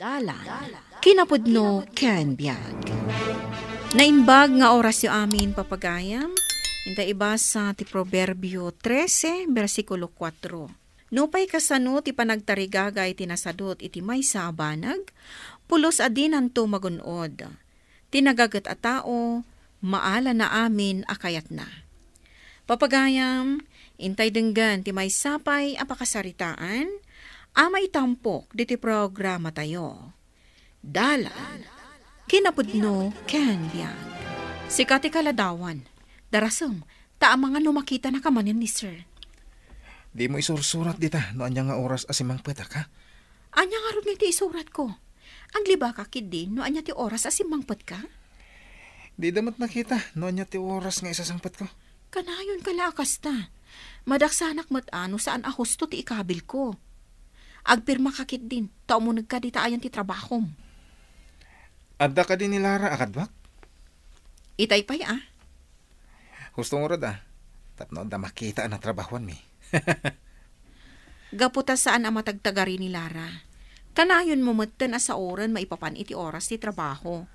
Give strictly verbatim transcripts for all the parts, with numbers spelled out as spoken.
Dalan, kinapudno ken biag. Naimbag nga orasyo amin, papagayam. Inta ibasa ti Proverbio trese, bersikulo kuatro. Nupay kasano ti panagtarigagay ti nasadut iti maysa a banag, pulos a dinanto magun-od. Ti nagaget a tao, maalana amin a kayatna. Papagayam, intay denggen ti maysa pay a pakasaritaan a maitampok ditoy programatayo. Dalan, kinapudno ken biag. Sika ti kaladawan. Darasem, ta amangan no makitanaka manen ni Sir. Dimo isursurat dita no ania nga oras a simmangpetak, ha? Ania ngarud nga iti isuratko? Aglibaka ketdi no ania ti oras a simmangpetka? Dida met nakita no ania ti oras nga isasangpetko. Kanayonka la a kasta. Madaksanak met a no saan a husto ti ikabilko. Agpirmaka ketdin, ta umunegka dita ayan ti trabahom. Adda kadi ni Lara a kaduak? Itay pay a. Husto ngarud a, tapno adda makita a natrabahoanmi. Gapu ta saan a matagtagari ni Lara, kanayonmo metten a saoren maipapan iti oras ti trabaho.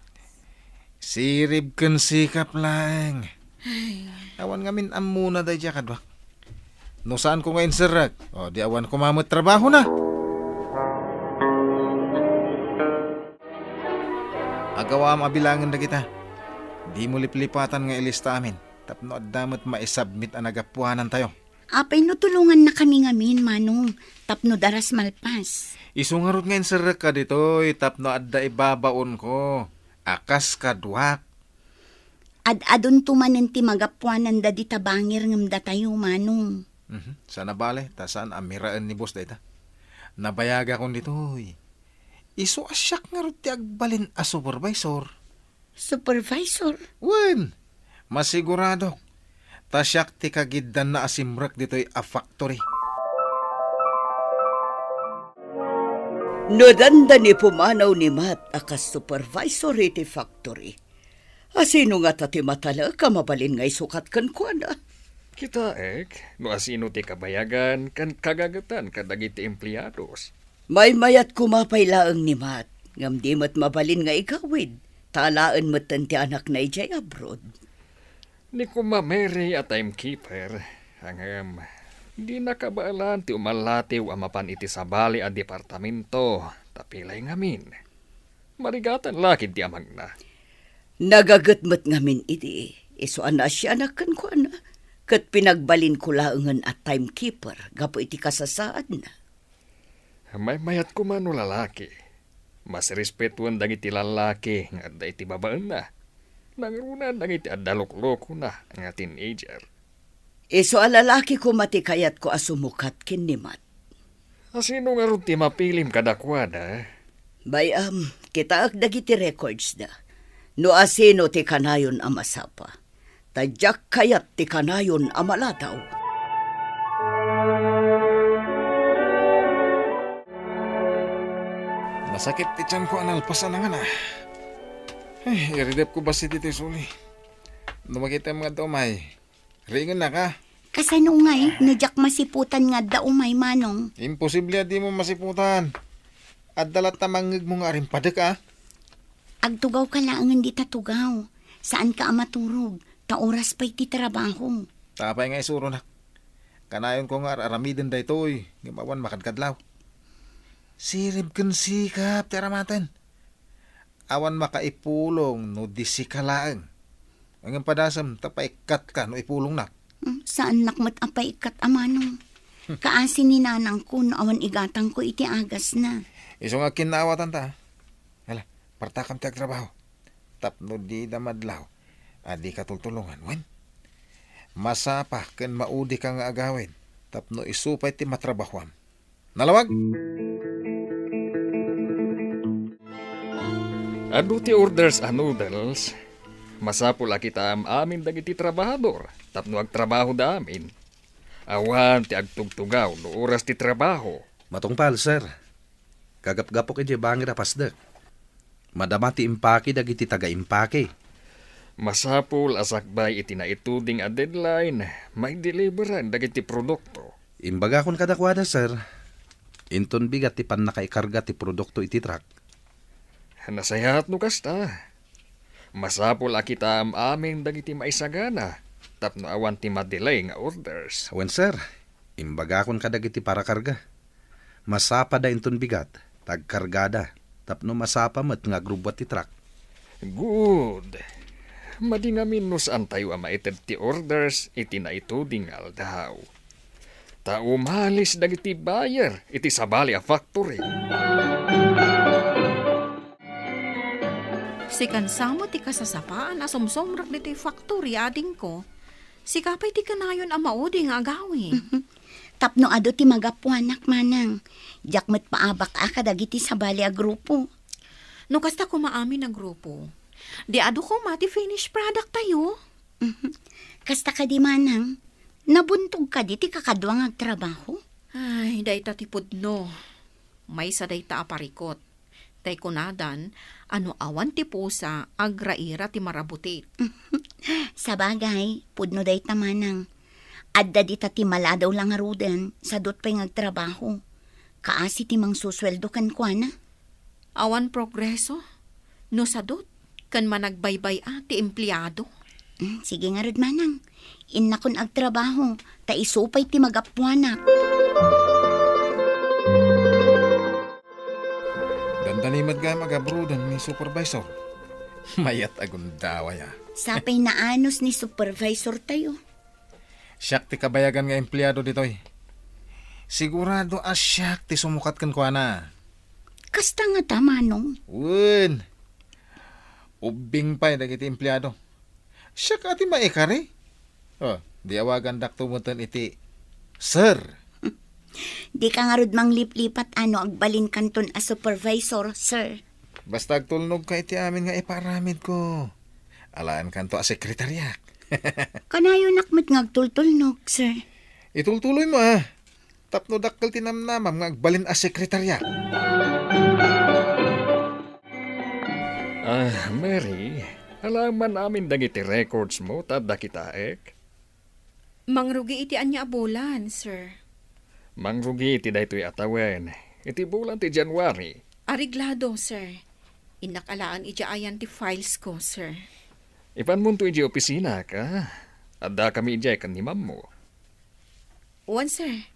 Sirib ken sikap laeng. Ay. Awan ngamin ammona daydiay a kaduak. No saanko nga inserrek, o, di awan koma met trabahona. Agawaam a bilangen dagita. Dimo liplipatan nga ilista amin, tapno adda met maisubmit a nagapuanantayo. Apay no tulongannakami ngamin, Manong, tapno daras malpas? Isu ngarud nga inserrekka ditoy tapno adda ibabaonko a kas kaduak. Ad-adunto manen ti magapuananda dita bangir ngem datayo, Manong. Mhm. Saan a bale, ta saan a miraen ni boss dayta. Nabayagakon ditoy. Isu a siak ngarud ti agbalin a supervisor. Supervisor? Wen, masiguradok. Ta siak ti kagiddanna a simrek ditoy a factory. No dandani pumanaw ni Matt a kas supervisor iti factory, asino ngata ti matalek a mabalin nga isukat kenkuana? Kitaek no asino ti kabayagan ken kagagetan kadagiti empleados. Maymayat koma pay laeng ni Matt, ngem di met mabalin nga igawid, ta alaen metten ti anakna idiay abroad. Ni Kuma Mary a timekeeper, ngem di nakabaelan ti umallatiw a mapan iti sabali a departamento, ta pilay ngamin. Marigatan la ketdi amagna. Nagaget met ngamin idi, isu a naasianak kenkuana, ket pinagbalinko laengen a timekeeper gapu iti kasasaadna. Maymayat koma no lalaki. Masirespetuan dagiti lallaki nga adda iti babaenna. Nangruna dagiti adda luklukona nga teenager. Isu a lalaki koma ti kayatko a sumukat ken ni Matt. Asino ngarud ti mapilim kadakuada? Bay-am, kitaek dagiti records da. No asino ti kanayon a masapa. Ta diak kayat ti kanayon a maladaw. Nasakit ti tianko a nalpasan a ngana. Ay, iridepko bassit iti suli. No makitam nga adda umay, ringennak a. Kasano ngay no diak masiputan nga adda umay, Manong? Imposible a dimo masiputan. Adda latta mangngegmo nga arimpadek a. Agtugawka laengen dita tugaw. Saanka a maturog, ta oras pay ti trabaho. Apay nga isuronak? Kanayonko nga ar-aramiden daytoy, ngem awan makadkadlaw. Sirib ken sikap ti aramaten. Awan makaipulong no di sika laeng. Ngem padasem ta paikkatka no ipulongnak. Hmm, saannak met a paikkat a Manong. Kaasi ni nanangko no awan igatangko iti agasna. Isu nga kinnaawatanta. Hala, partakam ti agtrabaho. Tapno dida madlaw a dika tultulongan, wen? Masapa ken maudika nga agawid tapno isu pay ti matrabahoam. Nalawag? Adu ti orders a noodles. Masapul a kitaem amin dagiti trabahador tapno agtrabahoda amin. Awan ti agtugtugaw no oras ti trabaho. Matungpal, sir. Kagapgapok idiay bangir a pasdek. Madama ti impake dagiti taga-impake. Masapul a sakbay iti naituding a deadline, maideliveran dagiti produkto. Imbagakon kadakuada, sir. Inton bigat ti pannakaikarga ti produkto iti truck, Nasayaat no kasta. Masapul a kitaem amin dagiti maisagana tapno awan ti madelay nga orders. Wen, sir. Imbagakon kadagiti parakarga. Masapada inton bigat, ta agkargada, tapno masapa met nga agrubbuat ti truck. Good. Madi ngamin no saantayo a maited ti orders iti naituding nga aldaw. Ta umalis dagiti buyer iti sabali a factory. Sikan sa met ti kasasapaan a sumsumrek ditoy factory, adingko. Sika pay ti kanayon a maudi nga agawid. Tapno adu ti magapuanak, manang. Diak met paabak a kadagiti sabali a grupo. No kasta koma amin a grupo, di adu koma ti finished product tayo. Mhm. Kasta kadi, manang? Nabuntog kadi ti kakadua nga agtrabaho? Ay, dayta ti pudno. Maysa dayta a parikot. Tay kunadan, a no awan ti pusa, agraira ti marabutit. Sabagay, pudno dayta, manang. Adda dita ti maladaw la ngaruden, sadut pay nga agtrabaho. Kaasi ti mangsusueldo kenkuana. Awan progreso no sadut ken managbaybay-a ti empleado. Mm, sige ngarud, manang. Innakon agtrabaho, ta isu pay ti magapuanak. Dandani met gayam agabruden ni supervisor. Mayat a gundaway a. Sapay naanus ni supervisor tayo. Siak ti kabayagan nga empleado ditoy. Sigurado a siak ti sumukat kenkuana. Kasta ngata, manong? Wen. Ubbing pay dagiti empleado. Siak a ti maikari. Oh, di awagandakto metten iti sir. Dika ngarud mangliplipat a no agbalinkanton a supervisor, sir. Basta agtulnogka iti amin nga ipaaramidko. Alaenkanto a sekretariak. Kanayonak met nga agtultulnog, sir. Itultuloymo, a. Tapno dakkel ti namnamam nga agbalin a sekretariak. Ah, Mary, alaem man amin dagiti records mo ta adda kitaek? Mangrugi iti ania a bulan, sir? Mangrugi iti daytoy a tawen, iti bulan ti January. Areglado, sir. Innak alaen idiay ayan ti files ko, sir. Ipanmonto idiay opisina, a? Addakami idiay ken ni mammo. Wen, sir.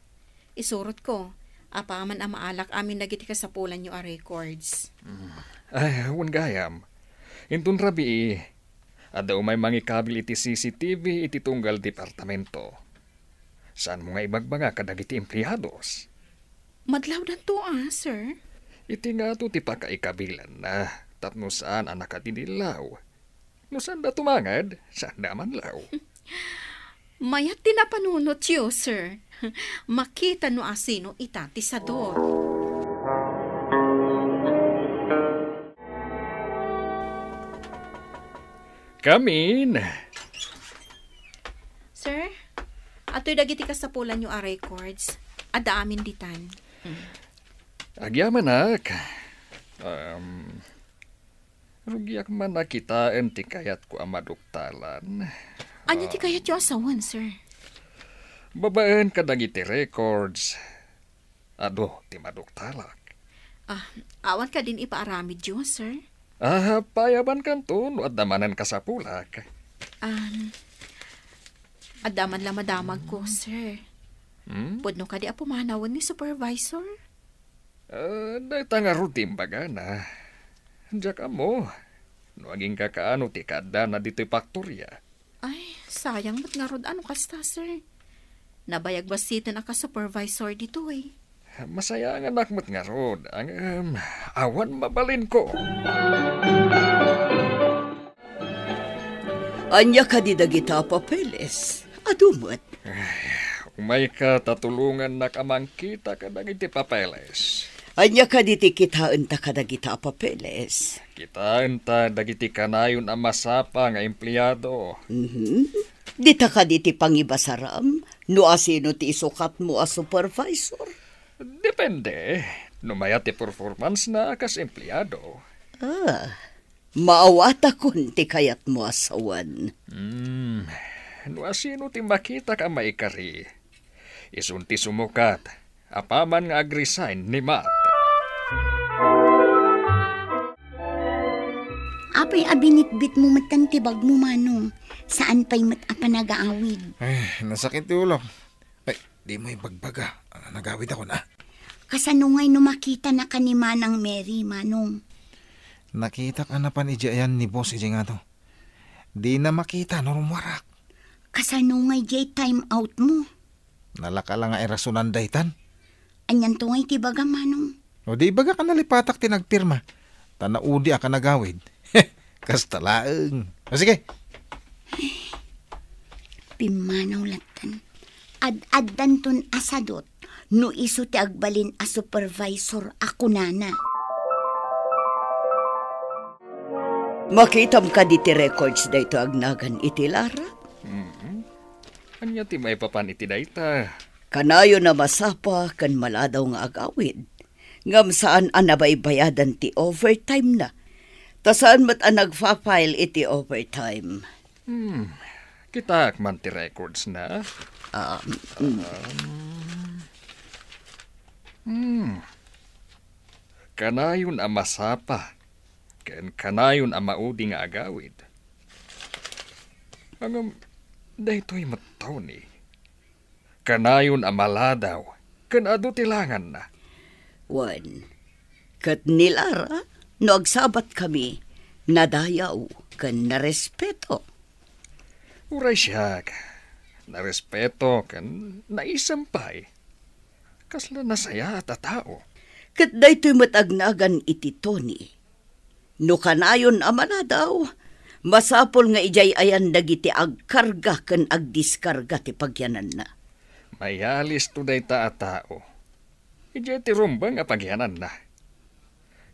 Isurotko, apaman a maalak amin dagiti kasapulanyo a records. Mm. Ay, wen gayam. Inton rabii, adda umay mangikabil iti C C T V iti tunggal departamento. Saanmo nga ibagbaga kadagiti empleados? Madlawdanto, a, sir? Iti ngato ti pakaikabilanna, tapno saan a nakadidillaw. No saanda tumangad, saanda a manlaw. Mayat ti napanunotyo, sir. Makita no asino ita ti sadot. Come in. Sir, atoy dagiti kasapulanyo a records. Adda amin ditan. Mm. Agyamanak. Um, Rugiak man a kitaen ti kayatko a maduktalan. Ania ti kayatyo a sawen, sir? Babaen kadagiti records, adu ti maduktalak. Ah, awan kadin ipaaramidyo, sir? Ah, payabankanto no adda manen kasapulak. Um, adda man la madamagko, sir. Hmm? Pudno kadi a pumanawen ni supervisor? Ah, dayta ngarud ti imbagana. Diak ammo no aginkakaano ti kaaddana ditoy faktoria. Ay, sayang met ngarud a no kasta, sir. Nabayag bassiten a ka-supervisor ditoy. Masayanganak met ngarud, ngem awan mabalinko. Ania kadi dagita a papeles? Adu met. Ay, umayka ta tulongannak a mangkita kadagiti papeles. Ania kadi ti kitaenta kadagita a papeles? Kitaenta dagiti kanayon a masapa nga empleado. Mhm. Dita kadi ti pangibasaram no asino ti isukatmo a supervisor? Depende. No mayat ti performance na kas empleado. Ah, maawatakon ti kayatmo a sawen. Hmm, no asino ti makitak a maikari, isun ti sumukat apaman nga ag-resign ni Matt. Apay a binitbitmo metten ti bagmo, Manong? Saan pay met a panagaawid? Ay, nasakit ti ulok. Ay, dimo ibagbaga. Ah, nagawid ako na. Kasano ngay no makitanaka ni Manang Mary, Manong? Nakitak a napan idiay ayan ni Boss idiay ngato. Dina makita no rummuarak. Kasano ngay diay time out mo? Nalaka la nga irasonan daytan. Anianto ngay ti ibagam, Manong? O di ibagak a nalipatak ti nagpirma. Ta naudiak a nagawid. Kasta laeng. O sige. Pimmanaw lattan. Ad-addanton a sadut no isu ti agbalin a supervisor a kunana. Makitam kadi ti records daytoy agnagan iti Lara? Mhm. Ania ti maipapan iti dayta? Kanayon a masapa ken maladaw nga agawid, ngem saan a nabaybayadan ti overtime na. Ta saan met a nagfa-file iti overtime. Hmm. Kitaak man ti records na. Um, mm. Hmm. Kanayon a masapa, ken kanayon a maudi nga agawid. Ngem, daytoy met, Tony. Kanayon a maladaw, ken adu ti langanna. Wen, ket ni Lara, no agsabat kami, nadayaw ken narespeto. Uray siak, narespeto ken naisem pay. Kasla nasayaat a tao. Ket daytoy met agnagan iti Tony. No kanayon a maladaw, masapul nga idiay ayan dagiti agkarga ken agdiskarga ti pagyananna. Mayalisto dayta a tao. Idiay ti rumbeng a pagyananna.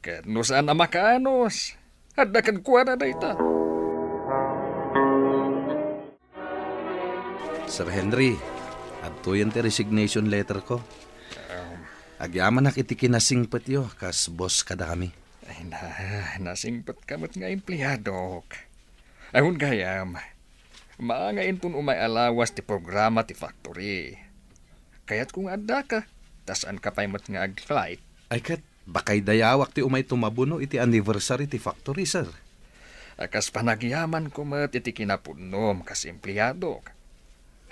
Ket no saan a makaanus, adda kenkuana dayta. Sir Henry, adtoyen ti resignation letter ko. Um, Agyamanak iti kinasingpetyo kas boss kadakami. Ay na, nasingpetka met nga empleadok. Awan gayam, maangayenton umay a lawas ti programa ti factory. Kayatko nga addaka, ta saanka pay met nga agflight. Ay ket, bakay dayawak ti umay tumabuno iti anniversary ti factory, sir. A, kas panagyamanko met iti kinapudnom kas empleadok.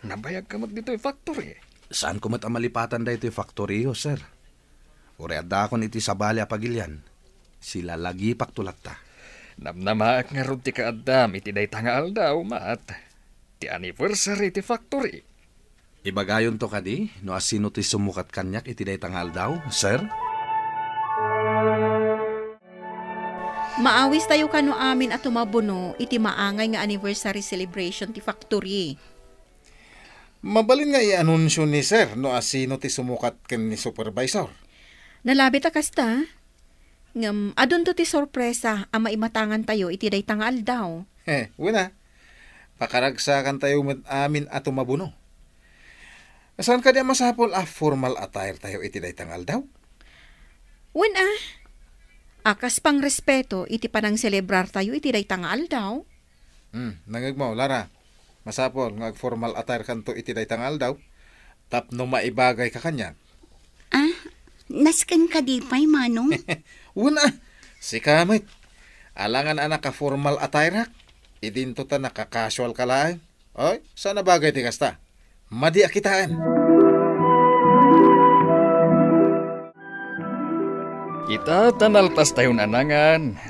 Nabayagka met ditoy factory. Saanko met a malipatan daytoy factory-yo, sir. Uray addakon iti sabali a pagilian, silalagipakto latta. Namnamaak ngarud ti kaaddam iti dayta nga aldaw, Mat. Ti anniversary ti factory. Ibagayonto kadi no asino ti sumukat kaniak iti dayta nga aldaw, sir? Maawistayo kano amin a tumabuno iti maangay nga anniversary celebration ti factory. Mabalin nga i-anunsio ni sir no asino ti sumukat ken ni supervisor. Nalabit a kasta. Ngem adunto ti sorpresa a maimatangantayo iti dayta nga aldaw. He, wen a. Pakaragsakantayo met amin a tumabuno. Saan kadi a masapul a formal attire tayo iti dayta nga aldaw? Wen a. A kas pangrespeto iti panangselebrar tayo iti dayta nga aldaw. Hmm, nangngegmo, Lara. Masapul nga ag-formal attire kanto iti dayta nga aldaw tapno maibagayka kaniak. Ah, nasken kadi pay, Manong? Wen a, sika met. Alangan a naka-formal attire-ak. Idinto ta naka-casual ka laeng. Oy, saan a bagay ti kasta. Madi a kitaen. Ita ta nalpastayon a nangan,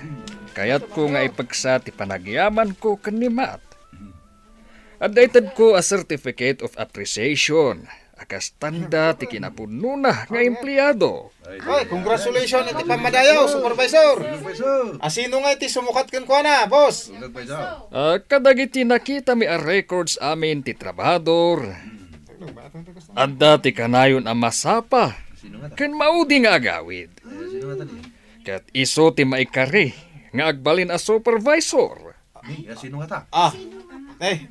kayatko nga ipeksa ti panagyamanko ken ni Matt. Adda itedko a certificate of appreciation a kas tanda ti kinapudnona nga empleado. Ay, congratulations iti pammadayo, Supervisor. Asino nga iti sumukat kenkuana, boss? Ah, kadagiti nakitami a records amin ti trabahador, adda ti kanayon a masapa ken maudi nga agawid. Ket isu ti maikari nga agbalin a supervisor. Ni, asino ngata? Ah, eh,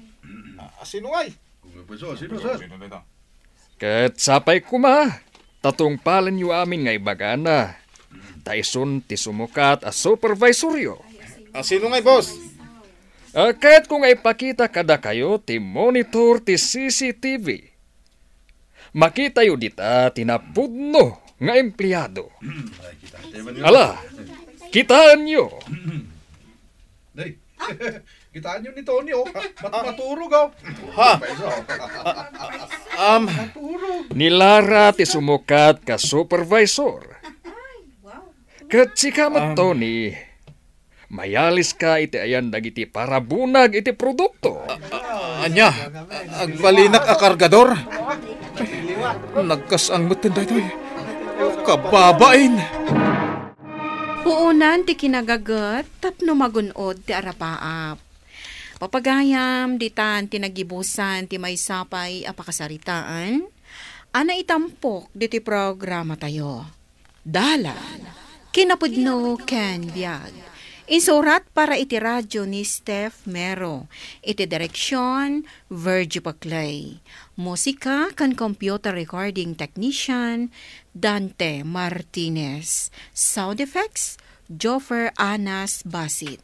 asino ngay? Kung nagpwesto, asino, sir? Ket sapay koma, ta tungpalenyo amin nga ibagana. Ta isun ti sumukat a supervisoryo. Asino ngay, boss? Ah, kayatko nga ipakita kadakayo ti monitor ti C C T V. Makitayo dita ti napudno nga empleado. Ala, kitaenyo. Kitaenyo ni Tony, oh. Mat-, maturog, oh. Ha? Am, Maturog. Ni Lara ti sumukat ka supervisor. Ket sika met, Tony, mayalis ka iti ayan dagiti parabunag iti produkto. Ania, agbalinak a kargador? Nagkas-ang met daytoy. Kababain! Puonan ti kinagaget tapno magun-od ti arapaap. Papagayam, ditan ti nagibusan ti maysa pay a pakasaritaan a naitampok ditoy programatayo. Dalan, kinapudno ken biag. Insurat para iti radyo ni Steph Mero. Iti direksyon, Virgie Paclay. Musika ken computer recording technician, Dante Martinez. Sound effects, Joffer Anas Basit.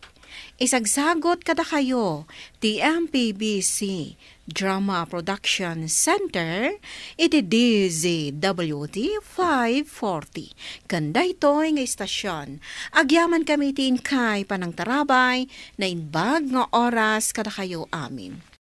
Isagsagot kadakayo ti M P B C Drama Production Center iti D Z W T five forty. Ken daytoy nga istasyon, agyamankami iti inkay panangtarabay, naimbag nga oras kadakayo amin.